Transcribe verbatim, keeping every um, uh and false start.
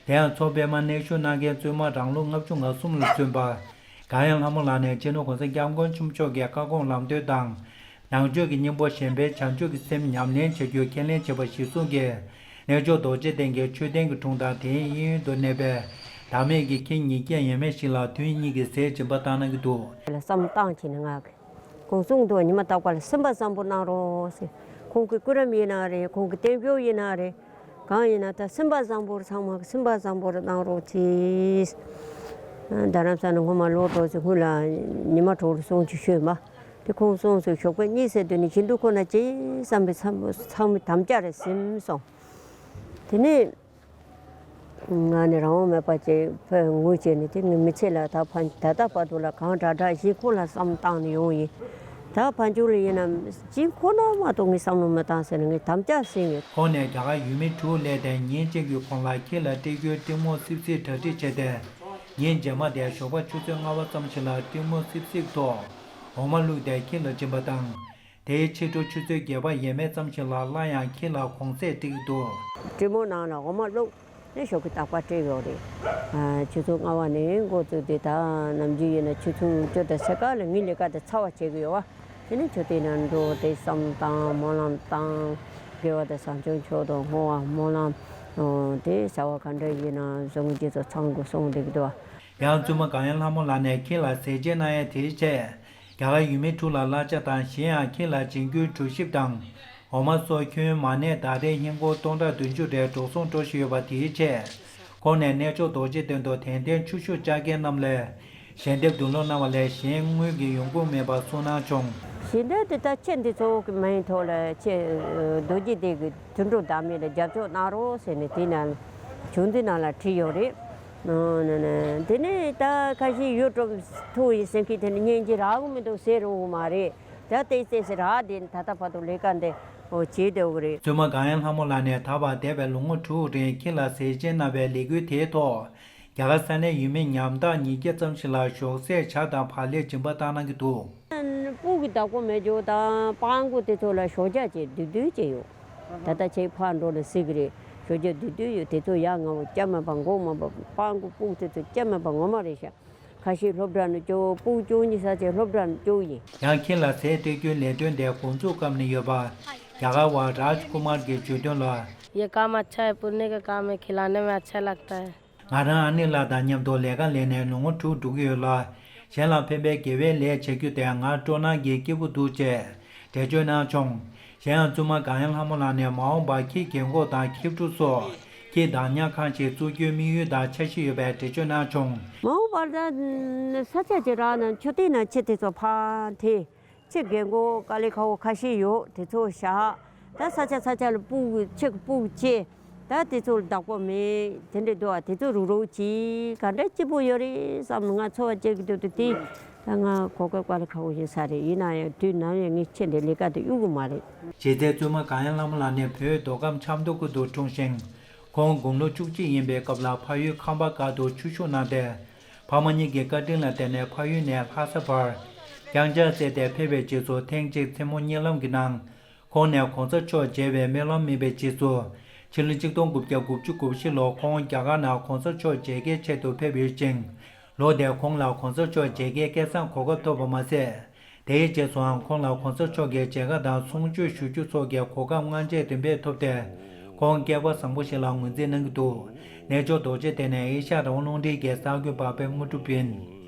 དེ་ཡང་མཚོ་པདྨར་གནས་བཞུགས་གནང་མཁན་བཙུན་མ་རང་ལོ་ལྔ་བཅུ་ང་གསུམ་ལ་སོན་པ་གངས་དབྱངས་ལྷ་མོ་ལགས་ནས་སྤྱི་ནོར་༸གོང་ས་༸སྐྱབས་མགོན་ཆེན་པོ་མཆོག་གི་བཀའ་དགོངས་ལམ་སྟོན་དང་། ནང་ཆོས་ཀྱི་སྙིང་པོ་གཞན་ཕན་བྱང་ཆུབ་ཀྱི་སེམས་ཉམས་ལེན་བྱ་རྒྱུར་ཁས་ལེན་བྱས་པ་གཞིར་བཟུང་གིས། གནས་མཆོག་རྡོ་རྗེ་གདན་གྱི་མཆོད་རྟེན་གྱི་དྲུང་དང་དེའི་གཡས་གཡོན་དུ་གནས་པའི་བདག་མེད་ཀྱི་ཁྱི་ཉིས་བརྒྱ་ཡས་མས་ཤིག་ལ་དུས་གཉིས་ཀྱི་ཟས་སྦྱིན་པ་བཏང་གནང་གི་འདུག་ལ་བསམ་བཏང་བྱས་ནས་ང་གི་ཁོང་གསུང་འདུག་ཉི་མ་རྟག་པར་ལ་སེམས་པ་བཟང་པོ་གནང་རོགས་ཟེར། ཁོང་གི་སྐུ་རིམ་ཡིན་ན་རེད། ཁོང་གི་བསྟན་བཅོས་ཡིན་ན་རེད། གང་ཡིན་ན་ད་སེམས་པ་བཟང་པོར་ཚང་མ་གི་སེམས་པ་བཟང་པོར་གནང་རོགས་གྱིས། རྡ་རམ་ས་ནས་སྔོན་མ་ལོག་འགྲོ་ཚེ་སྔོན་ལ་ཉི་མ་དྲུག་ལ་སོང་ཅིག་ཤོད་མ། དེ་ཁོང་སོང་ཚེ་ཞོགས་པ་གཉིད་སད་དུས་ནས་ཁྱི་འདུག་ཁོ་ན་ཅི་བསམ་པའི་ཚང་མ་དམ་བཅའ་རེ་ཟིན་སོང་། དེ་ནས་ང་ནི་རང་དབང་མེད་པ་ཅིག་ཕར་ངུས་བྱས་ནས་དེ་ངའི་མི་ཚེ་ལ་ད་ཕན་ད་ལྟ་བར་དུ་ལ་གང་དྲག་དྲག་བཞིན་ཁོ་ལ་བསམ་བཏང་ནས་ཡོང་ཡིན། ད་ཕན་ཆུང་ལ་ཡིན་ན་གཅིག་ཁོ་ན་མ་གཏོགས་ངས་བསམ་བློ་མི་བཏང་ཟེར་ནས་ངས་དམ་བཅའ་ཟིན་ཡོད། ཁོང་ནས་རྒྱ་གར་ཡུལ་མི་དྲུག་སླེབས་ཏེ་ཉིན་གཅིག་གི་གོང་ལ་ཁྱི་ལ་སྤྲད་རྒྱུའི་སྤྲིན་མོ་སིབ་སིབ་གྲ་སྒྲིག་བྱས་ཏེ། ཉིན་རྗེས་མ་དེ་ཞོགས་པ་ཆུ་ཚོད་ལྔ་པ་ཙམ་ཞིག་ལ་སྤྲིན་མོ་སིབ་སིབ་ཐོག་འོ་མ་བླུགས་ཏེ་ཁྱི་ལ་སྦྱིན་པ་དང་། དེའི་ཕྱི་དྲོ་ཆུ་ཚོད་བརྒྱད་པ་ཡས་མས་ཙམ་ཞིག་ལ་སླར་ཡང་ཁྱི་ལ་གོང་ཚད་སྤྲད་ཀྱི་འདུག་སྤྲིན་མོ་ནང་ལ་འོ་མ་བླུགས་ནས་ཞོགས་ཀྱི་རྟག་པར་སྤྲད་ཡོད་རེད། ཨ། ཆུ་ཚོད་ལྔ་པ་ནས་འགོ་བཙུགས་ཏེ་ད་ནམ་རྒྱུན་ཡིན་ན་ཆུ་ཚོད་བཅུ་དང་ཕྱེད་ཀ་ལ་ངའི་ལས་ཀ་དེ་ཚར་བ་བྱེད་ཀྱི་ཡོད་བ། དེ་ནས་ཆུ་ཚོད་ནང་འགྲོ་དེ་བསམ་བཏང་སྨོན་ལམ་བཏང་། དགེ་བ་དང་བཟང་སྤྱོད་མཆོག་ཏུ་བསྔོ་བ་སྨོན་ལམ། ཨོ། དེ་བྱ་བ་ག་འདྲ་ཡིན་ན་བཟང་རྗེས་སུ་ཚང་དགོས་གསུངས་བསྡད་ཀྱི་འདུག་ཡང་བཙུན་མ་གངས་དབྱངས་ལྷ་མོ་ལགས་ནས་ཁྱི་ལ་ཟས་བཅད་གནང་ཡས་དེའི་ཆེད། རྒྱ་གར་ཡུལ་མི་དྲུག་ལ་གླ་ཆ་དང་གཞན་ཡང་ཁྱི་ལ་སྦྱིན་རྒྱུའི་གྲོ་ཞིབ་དང་། འོ་མ་སོགས་ཁྱོན་མ་ནས་ཟླ་རེར་ཧིན་སྒོར་སྟོང་ཕྲག་བདུན་ཅུ་རེ་འགྲོ་སོང་འགྲོ་བཞིན་ཡོད་པ་དེའི་ཆེད། ཁོང་ནས་གནས་མཆོག་རྡོ་རྗེ་གདན་དུ་དད་ལྡན་ཆུ་ཤུགས་ཅག་མཁན་རྣམས་ལ་ཞལ་འདེབས་བསྡུ་སློང་གནང་བ་ལས་གཞན་དངུལ་གྱི་ཡོང་ཁུངས་མེད་པ་གསུངས་གནང་བྱུང་། ཞལ་འདེབས་དེ་ད་ཁྱི་འདི་ཚོ་གི་མིང་ཐོག་ལ་ཁྱི་རྡོ་རྗེ་གདན་གྱི་དུད་འགྲོ་བདག་མེད་ལ་རྒྱབ་སྐྱོར་གནང་རོགས་ཟེར་ནས་དེ་ནང་ལ་བྱུང་འདི་ནང་ལ་བྲིས་ཡོད་རེད། ཨོ། ནི་ནི། དེ་ནས་ད་ཁ་ཤས་ཡུ་ཊུབ་ཐུག་ཡིན་ཟེར་མཁན་དེ་ནི་སྙིང་རྗེ་རག་གི་མི་འདུག་ཟེར་རུང་གི་མ་རེད། ད་ཏོག་ཙམ་ཞིག་རག་དེ་ནི་ད་ལྟ་བར་དུ་ལས་ཀ་འདི་འོ་བྱེད་བསྡད་ཡོད་རེད། བཙུན་མ་གངས་དབྱངས་ལྷ་མོ་ལགས་ནས་ད་བར་འདས་པའི་ལོ་ངོ་དྲུག་རིང་ཁྱི་ལ་ཟས་བཅད་གནང་བའི་ལས་འགུལ་དེའི་ཐོག་རྒྱ་གར་ས་གནས་ཡུལ་མི་ཉམ་ཐག་ཉིས་བརྒྱ་ཙམ་ཞིག་ལ་ཞོགས་ཟས་ཇ་དང་བག་ལེབ་སྦྱིན་པ་བཏང་གནང་གི་འདུག་སྤུ་གུ་བདག་པོ་མེད་རྒྱུ་དང་སྤྲང་པོ་དེ་ཚོ་ལ་ཞོགས་ཇ་ཅིག་བསྡུས་བསྡུས་ཅིག་ཡོད། ད་ལྟ་ཁྱེད་ཕར་འགྲོ་ན་སྲིད་གི་རེད། ཞོགས་ཇ་བསྡུས་བསྡུས་ཡོད། དེ་ཚོ་ཡ་ང་བོ་སྐྱ་མེད་པ་མགོ་མེད་པ་སྤྲང་པོ་སྤུ་གུ་དེ་ཚོ་སྐྱ་མེད་པ་ངོ་མ་རེད་ཤག་ཁ་ཤས་སློབ་གྲྭ་ནས་སྐྱོ་བོ་སྤུ་གུ་བཅུ་གཉིས་ས་ཆའི་སློབ་གྲྭ་ནས་སྐྱོ་བོ་ཡིན། ཡང་ཁྱི་ལ་ཟས་སྤྲད་རྒྱུའི་ལས་དོན་དེ་འགོ་འཛུགས་སྐབས་ནས་ཡོད་པ། རྒྱ་གར་བ་རཱཇ་ཀུ་མར་གྱིས་བརྗོད་དོན་ལ། ये काम अच्छा है, पुण्य का काम है, खिलाने में अच्छा लगता है। ང་རང་ཨ་ནེ་ལགས་དང་མཉམ་དུ་ལས་ཀ་ལས་ནས་ལོ་ངོ་དྲུག་འགྲོ་གི་ཡོད་ལ། གཞན་ལ་ཕན་པའི་དགེ་བའི་ལས་བྱ་རྒྱུ་དེ་ང་སྤྲོ་སྣང་གི་སྐྱེས་བུ་འདུག་ཅེས་འགྲེལ་བརྗོད་གནང་བྱུང་། གཞན་ཡང་བཙུན་མ་གངས་དབྱངས་ལྷ་མོ་ལགས་ནས་མ་འོངས་པར་ཁྱི་རྒན་གོག་དང་ཁྱི་ཕྲུག་སོགས་ཁྱི་བདག་ཉར་ཁང་ཞིག་བཙུགས་རྒྱུའི་དམིགས་ཡུལ་དང་འཆར་གཞི་ཡོད་པའི་འགྲེལ་བརྗོད་གནང་བྱུང་། མ་འོངས་པར་ད་ས་ཆ་ཅིག་རག་ན་མཆོད་རྟེན་ནང་ཁྱི་དེ་ཚོ་ཕར་འཐེན། ཁྱི་རྒན་གོག་དཀའ་ལས་ཁག་པོ་ཁ་ཤས་ཡོད། དེ་ཚོ་བཞག་ད་ས་ཆ་ས་ཆ་ལ་སྤུ་གུ་ཁྱི་གི་སྤུ་གུ་སྐྱེ། ད་དེ་ཚོ་ལ་བདག་པོ་མེད། དེ་འདྲ་འདུག་ཨ། དེ་ཚོ་རུག་རུག་གྱིས་ག་འདྲ་སྐྱིད་པོ་ཡོད་རེད་བསམ་ནས་ང་འཚོ་བ་སྐྱེལ་གི་འདུག་ད་དེ་ད་ང་གོ་སྐབས་དཀའ་ལས་ཁག་པོ་ཡིན་ས་རེད། ཡིན་ན་ཡང་དུས་ནམ་ཡང་ངས་ཁྱི་འདི་ལས་ཀ་དེ་གཡུག་གི་མ་རེད། གཞི་རྩའི་བཙུན་མ་གངས་དབྱངས་ལྷ་མོ་ལགས་ནི་བོད་མདོ་ཁམས་ཆབ་མདོ་ཁུལ་དུ་འཁྲུངས་ཤིང་། ཁོང་དགུང་ལོ་བཅུ་གཅིག་ཡིན་པའི་སྐབས་ལ་ཕ་ཡུལ་ཁམས་པ་སྒར་དུ་ཆོས་ཞུགས་གནང་སྟེ། ཕ་མ་གཉིས་ཀྱི་བཀའ་དྲིན་ལ་བརྟེན་ནས་ཕ་ཡུལ་ནས་ལྷ་ས་བར་རྐྱང་ཕྱག་བཙལ་ཏེ་ཕེབས་པའི་རྗེས་སུ་ཐེངས་གཅིག་མཚན་མོ་གཉིད་ལམ་གྱི་ནང་། ཁོང་ནས་གོང་ས་མཆོག་མཇལ་བའི་སྨོན་ལམ་སྨིན་པའི་རྗེས་སུ། ཕྱི་ལོ་ཆིག་སྟོང་དགུ་བརྒྱ་དགུ་བཅུ་གོ་བཞི་ལོར་ཁོང་རྒྱ་གར་ནང་གོང་ས་མཆོག་མཇལ་ཁའི་ཆེད་དུ་ཕེབས་ཡོད་ཅིང་། ལོ་དེར་ཁོང་ལ་གོང་ས་མཆོག་མཇལ་ཁའི་སྐལ་བཟང་གོ་སྐབས་ཐོབ་པ་མ་ཟད། དེའི་རྗེས་སུའང་ཁོང་ལ་གོང་ས་མཆོག་གི་མཇལ་ཁ་དང་གསུང་ཆོས་ཞུ་རྒྱུ་སོགས་ཀྱི་གོ་སྐབས་སྔ་རྗེས་རིམ་པས་ཐོབ་སྟེ། ཁོང་སྐལ་པ་བཟང་པོ་ཞིག་ལ་ངོས་འཛིན་གནང་གི་འདུག་གནས་མཆོག་རྡོ་རྗེ་གདན་ནི་ཨེ་ཤ་ཡ་རང་དབང་རླུང་འཕྲིན་གྱི་གསར་འགོད་པ་པད་དངོས་གྲུབ་ཡིན།